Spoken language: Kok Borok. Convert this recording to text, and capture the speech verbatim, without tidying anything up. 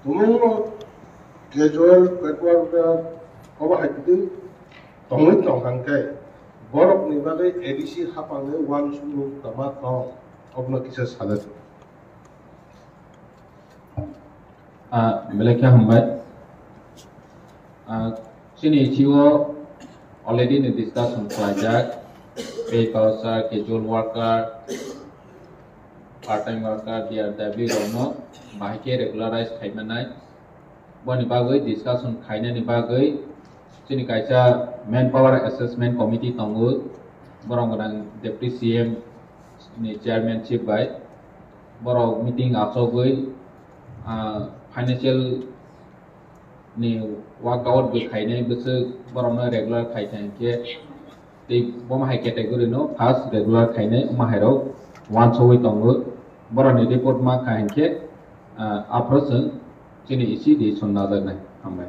Tumungno casual paid worker obo hai kwtwi tongwi tong hwnkhe borokni bagwi A D C haphangni uansukmung tama tong, obono kisa salai. Ah, belai khe hambai. Ah, chini C E O already ni discussion khlaijak, pay culture, casual worker, part time worker, D R W rokno bahai khe regularize khaimanai. Boni bagwi discussion khainani bagwi chini kaisa manpower assessment committee tongo, borok gwnang deputy C M ni chairmanship bai borok meeting achogwi, ah, financial ni workout bw khainai bwswk borokno regular khai thai hinkhe tei bomo hai category no first regular khainai omo hai rok uansugwi tongo. Borokni report ma kha hinkhe, ah, aphuru chwng chini isi di song najaknai. Hambai.